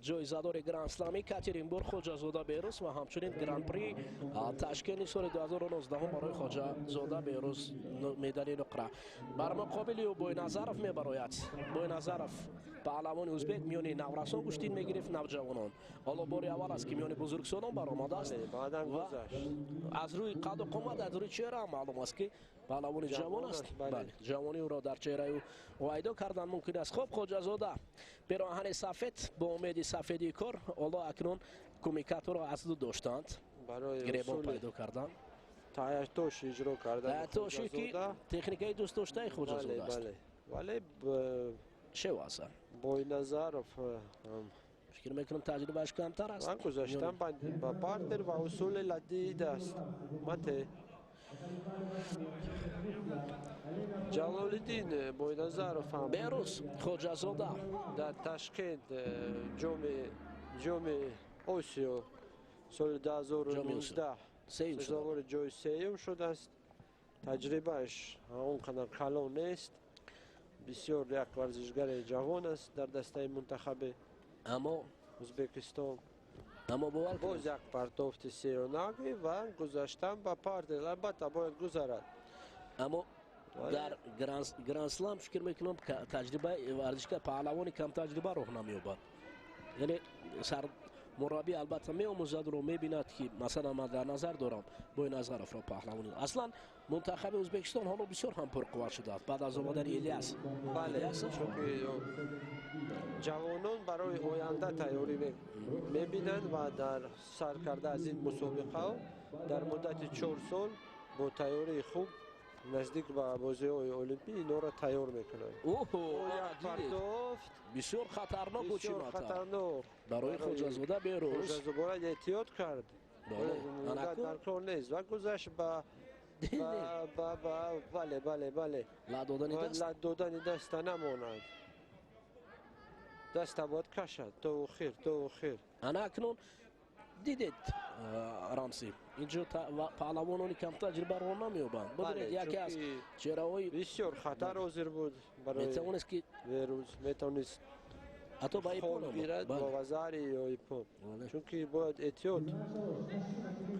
Ҷоизадори Гранд-Слами Екатеринбург Хоҷазода Берӯз ва ҳамчунин Гран-при Ташкенти соли 2019 барои Хоҷазода Берӯз медали нуқра. Бар муқобили ӯ Бойназаров мебарояд. Бойназаров паҳлавони узбек миёни наврасон гӯштин мегирифт, навҷавонон. Ҳоло бори аввал аст, ки миёни бузургсолон баромадааст ва аз рӯи қаду қомат, аз рӯи чеҳра маълум аст, ки паҳлавони ҷавон аст. Бале, ҷавонии ӯро дар чеҳраи ӯ вайдо кардан мумкин аст. Хуб, Хоҷазода пироҳани сафед бо умеди сафедии кор. Ҳоло акнун кумикаторо аз ду доштанд, гиребон пайдо кардан, таятош иҷро кардан, таятоши ки техникаи дӯстдоштаи Хоҷазода аст. Вале шеваса Бойназаров фикр мекунам таҷрибааш камтар аст. Ман гузаштам ба партер ва усули ладии даст мате. Ҷалолиддин Бойназаров ҳам Берӯз Хоҷазода дар Ташкент ҷоми Осиё соли 2019 сазовори ҷои сеюм шудааст. Таҷрибааш он қадар калон нест. Бисёр як варзишгари ҷавон аст дар дастаи мунтахаби аммо Ӯзбекистон. Аммо бовар боз як партофти сеюнаги ва гузаштан ба партер, албатта бояд гузарад. Аммо дар Гранд-Слам фикр мекунам таҷрибаи варзишгар паҳлавони камтаҷриба роҳ намеёбад. Яъне сармураббӣ албатта меомӯзадро мебинад, ки масалан ман дар назар дорам Бойназаровро паҳлавони. Аслан мунтахаби Ӯзбекистон ҳоло бисёр ҳам пурқувват шудааст баъд аз омадани Ильяс. Бале, чунки ҷавонон барои оянда тайёрӣ мебинанд ва дар сар карда аз ин мусобиқаҳо дар муддати 4 сол бо тайёрии хуб наздик ба бозиҳои олимпӣ инҳоро тайёр мекунанд. Партофт бисёр хатарнок, бисёр хатарнок барои Хоҷазода Берӯз. Хоҷазода бояд эҳтиёт кард, дар кор нест ва гузашт ба бале, бале, бале, лат додани даста намонад, даста бояд кашад то охир, то охир. Ана акнун дидед, Рамси, инҷо паҳлавонони камтаҷриба роҳ намеёбанд. Бибинед, яке аз чеҳраҳои бисёр хатар ҳозир буд барои метавонист ки Берӯз, метавонист ҳатто ба ипон гирад бо вазари ё ипон, чунки бояд эҳтиёт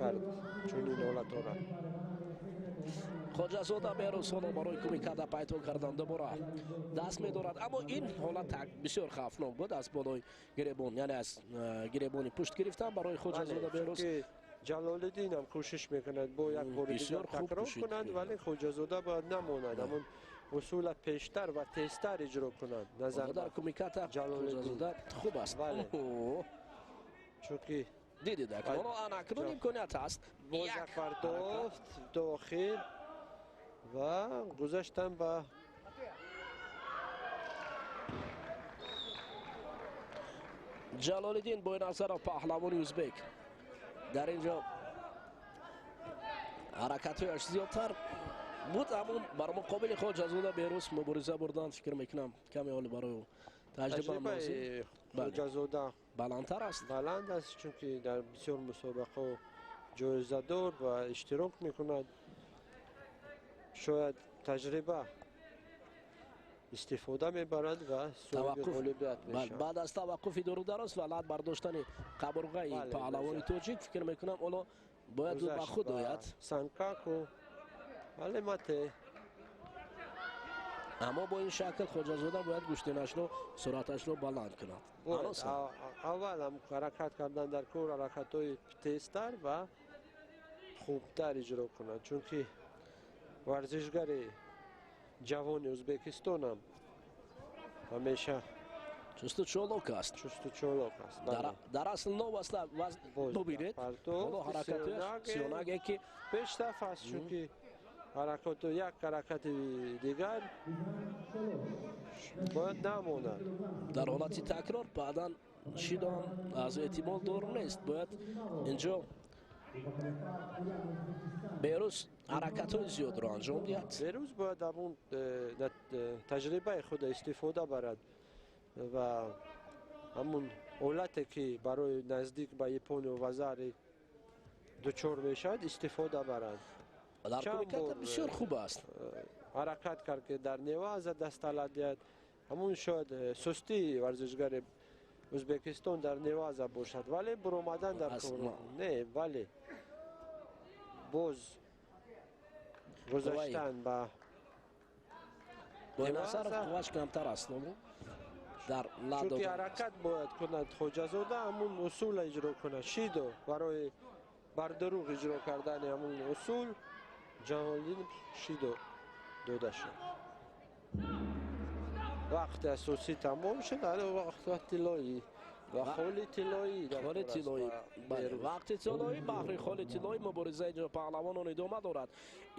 кард чунин ҳолатҳоро. Хоҷазода Берӯз ҳоло барои кумикада пайдо кардан дубора даст медорад, аммо ин ҳолат бисёр хавфнок буд аз болои гиребон, яъне аз гиребони пушт гирифтан барои Хоҷазода Берӯз. Ҷалолиддин ҳам кӯшиш мекунад бо як бори дигар такрор кунад, вале Хоҷазода бояд намонад, ҳамон усула пештар ва тезтар иҷро кунад. Назар дар кумиката Ҷалолиддин хуб аст, чунки дидед ҳоло акнун имконият ҳаст. Боз як партофт дохил ва гузаштан ба Ҷалолиддин Бойназаров паҳлавони узбек. Дар ин ҷо ҳаракатҳояш зиёдтар буд, аммо бар муқобили Хоҷазода Берӯз мубориза бурдан фикр мекунам каме ҳоле барои ӯ таҷриба Хоҷазода баландтар аст. Баланд аст, чунки дар бисёр мусобиқаҳо ҷоизадор ва иштирок мекунад. Шояд таҷриба истифода мебарад ва соҳиби ғолибият мешавад. Баъд аз таваққуфи дуру дароз ва лат бардоштани қабурғаи паҳлавони тоҷик фикр мекунам ҳоло бояд ӯ ба худ ояд. Санкаку, вале мате. Аммо бо ин шакл Хоҷазода бояд гӯштинашро, суръаташро баланд кунад. Аввал ҳам ҳаракат кардан дар кор, ҳаракатҳои тезтар ва хубтар иҷро кунад, чунки варзишгари ҷавони Ӯзбекистон ҳам ҳамеша чусту чолок аст. Чусту чолок аст. Дар асл новаста бубинед, ҳоло ҳаракатҳояш сиёнаге ки пештаф аст, чунки ҳаракату як ҳаракати дигар бояд намонад. Дар ҳолати такрор баъдан шидон аз эҳтимол дур нест. Бояд инҷо Берӯз ҳаракатҳои зиёдро анҷом диҳад. Берӯз бояд ҳамон таҷрибаи худа истифода барад ва ҳамон ҳолате ки барои наздик ба Япониё вазари дучор мешавад истифода барад. Дар кумиката бисёр хуб аст. Ҳаракат кард ки дар неваза даст талаб диҳад. Ҳамон шояд сустии варзишгари Ӯзбекистон дар неваза бошад, вале буромадан дар кор не, вале боз гузаштан ба Бойназаров қувваш камтар аст дар чунки ҳаракат бояд кунад Хоҷазода, ҳамун усула иҷро кунад. Шидо барои бардурӯғ иҷро кардани ҳамун усул Ҷалолиддин шидо дода шуд. Вақти асосӣ тамом шуд, вақт тиллоӣ ва холи тиллоӣ, холи тиллоӣ, вақти тиллоӣ, баҳри холи тиллоӣ мубориза инҷо паҳлавонон идома дорад.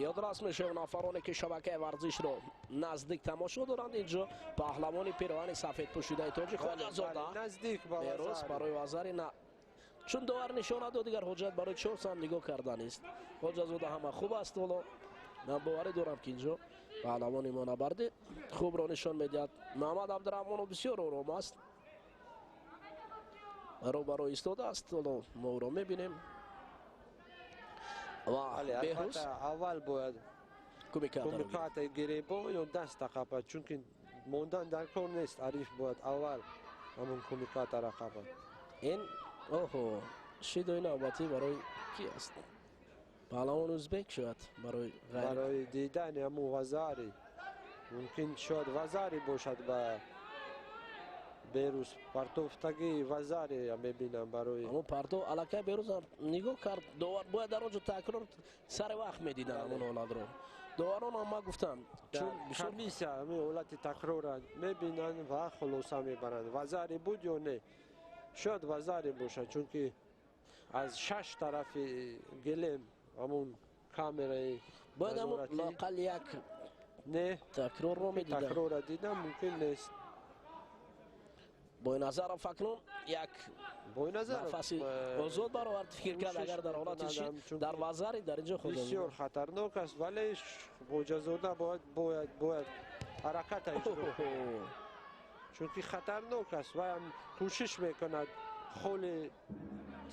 Ёдрас мешавад нафароне ки шабакаи варзишро наздик тамошо доранд, инҷо паҳлавони пироҳани сафед пӯшидаи тоҷик Хоҷазода наздик Бероз барои вазари на, чун довар нишона дод, дигар ҳоҷат барои чор сам нигоҳ карданист. Хоҷазода ҳама хуб аст, ҳоло ман боварӣ дорам ки инҷо паҳлавони мо набарди хубро нишон медиҳад. Муҳаммад Абдураҳмонов бисёр ором аст, рӯбаро истодааст, ҳоло мо ӯро мебинем. Ва Беҳрӯз аввал бояд кумиката гиребон ё даста қапад, чунки мондан дар кор нест. Ариф бояд аввал ҳамон кумикатара қапад. Ин оҳо шидои навбатӣ барои ки аст? Паҳлавон ӯзбек шояд барои дидани ҳамун вазари, мумкин шояд вазари бошад ба Берӯз партофтагии вазаре мебинам барои ҳамон партов аллакай Берӯз ҳам нигоҳ кард. Довар бояд дар он ҷо такрор сари вақт медидан ҳамон ҳолатро. Доварон ҳам ма гуфтам, чун комиссия ҳамин ҳолати такрорра мебинанд ва хулоса мебаранд, вазаре буд ё не. Шояд вазаре бошад, чунки аз шаш тарафи гилем ҳамун камераи бояд ҳамон лоақал як не такрорро медидан. Такрорра дидан мумкин нест. Бойназаров акнун як нафаси озод баровард, фикр кард агар дар ҳолати шид дар вазари дар инҷо бисёр хатарнок аст, вале Хоҷазода бояд ҳараката иҷро кунад, чунки хатарнок аст ва ҳам кӯшиш мекунад холи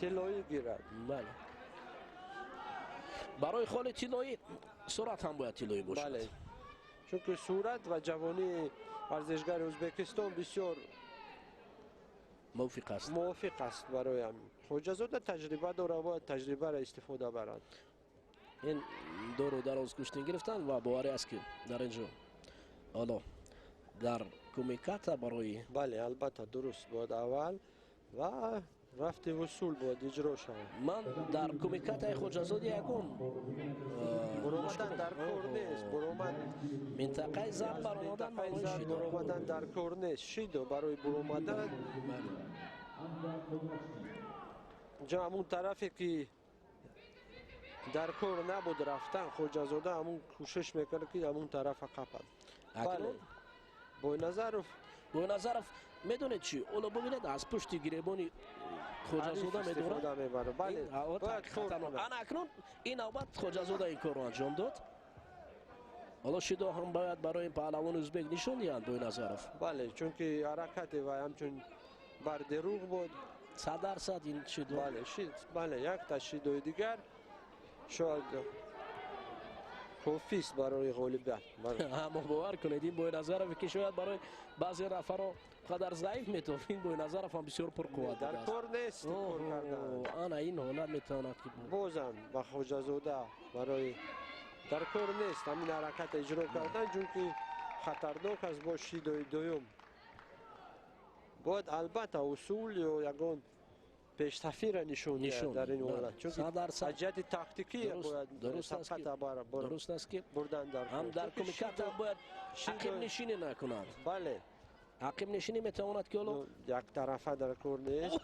тиллоӣ гирад. Бале, барои холи тиллоӣ сурат ҳам бояд тиллоӣ бошад. Бале, чунки сурат ва ҷавонии варзишгари Ӯзбекистон бисёр мувофиқ аст, мувофиқ аст барои ҳамин. Хоҷазода таҷриба дорад, бояд таҷрибаро истифода барад. Ин дору дароз гӯштин гирифтанд ва боварӣ аст ки дар ин ҷо ҳоло дар кумиката барои бале, албатта дуруст, бояд аввал ва рафти вусул бояд иҷро шавад. Ман дар кумикатаи Хоҷазода ягон буромадан дар кор нест, буромад минтақаи зарб баромадан буромадан дар кор нест. Шидо барои буромадан ҷо ҳамун тарафе ки дар кор набуд рафтан, Хоҷазода ҳамун кӯшиш мекунад ки ҳамун тарафа қапад. Бале, Бойназаров Бойназаров медонед чӣ? Ҳоло бубинед, аз пушти гиребони Хоҷазода медорад. Ана акнун ин навбат Хоҷазода ин корро анҷом дод. Ҳоло шидо ҳам бояд барои паҳлавони ӯзбек нишон диҳанд Бойназаров. Бале, чунки ҳаракати вай ҳамчун бардируғ буд. 100% ин шидо. Бале, бале, якта шидои дигар шояд кофист барои ғолибият. Аммо бовар кунед, ин Бойназаров ки шояд барои баъзе нафарро қадар заиф метофт, ин Бойназаров ҳам бисёр пурқувват дар кор нест кор кардан. Ана ин ҳолат метавонад ки бозам ба Хоҷазода барои дар кор нест ҳамин ҳаракат иҷро кардан, чунки хатарнок аст бо шидои дуюм. Бояд албатта усул ё ягон пештафира нишон диҳад дар ин ҳолат, чунки аз ҷиҳати тактикӣ бояд сабқата дуруст аст ки бурдан дар ҳам дар кумиката бояд ақибнишинӣ накунад. Бале, ақибнишинӣ метавонад ки ҳоло яктарафа дар кор нест.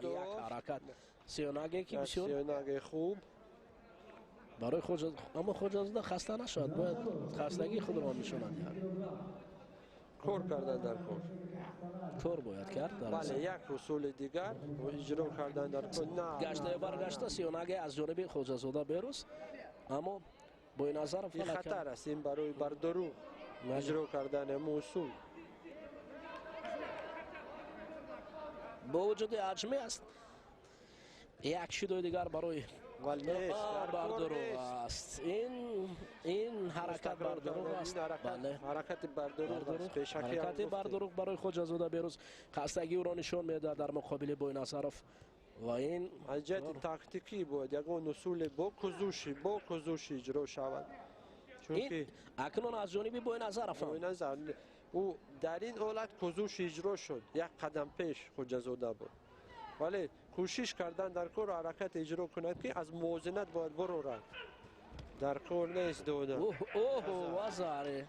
Як ҳаракат сиёнаге ки бисёр сиёнаге хуб барои Хоҷа, аммо Хоҷазода хаста нашавад, бояд хастагии худро нишона диҳад. Кор кардан дар кор, кор бояд кард. Бале, як усули дигар иҷро кардан дар кор. Гашта ё баргашта сиёнаге аз ҷониби Хоҷазода Берӯз, аммо Бойназаров ин хатар аст, ин барои бардурӯғ иҷро кардани ҳамун усул. Бо вуҷуди ҳаҷмӣ аст, як шидои дигар барои Вале нест, бардурӯғ аст. Ин ҳаракат бардурӯғ аст. Ҳаракати бардурӯғ аст. Ҳаракати бардурӯғ барои Хоҷазода Берӯз хастагӣ ӯро нишон медиҳад дар муқобили Бойназаров. Ва ин аз ҷиҳати тактикӣ бояд ягон усуле бо кузуши иҷро шавад. Чунки акнун аз ҷониби Бойназаров Бойназар ӯ дар ин ҳолат кузуш иҷро шуд, як қадам пеш Хоҷазода буд, вале кӯшиш кардан дар кор ҳаракат иҷро кунад, ки аз мувозинат бояд барорад. Дар кор нест дода. Оҳ, вазаре,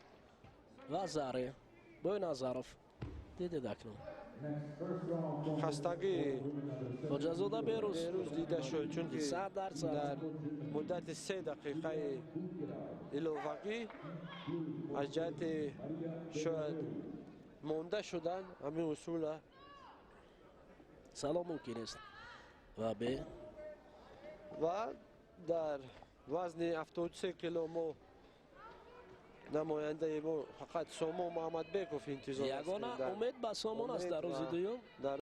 вазаре Бойназаров дидед акнун хастагӣ Хоҷазода Берӯз дида шуд, чунки 100%. Дар муддати 3 дақиқаи иловагӣ аз ҷиҳати шояд монда шудан ҳамин усула салом мумкин аст ва бе ва дар вазни 73 кило мо намояндаи мо фақат Сомон Муҳаммадбеков интизор. Ягона умед ба Сомон аст дар рӯзи дуюм. Дар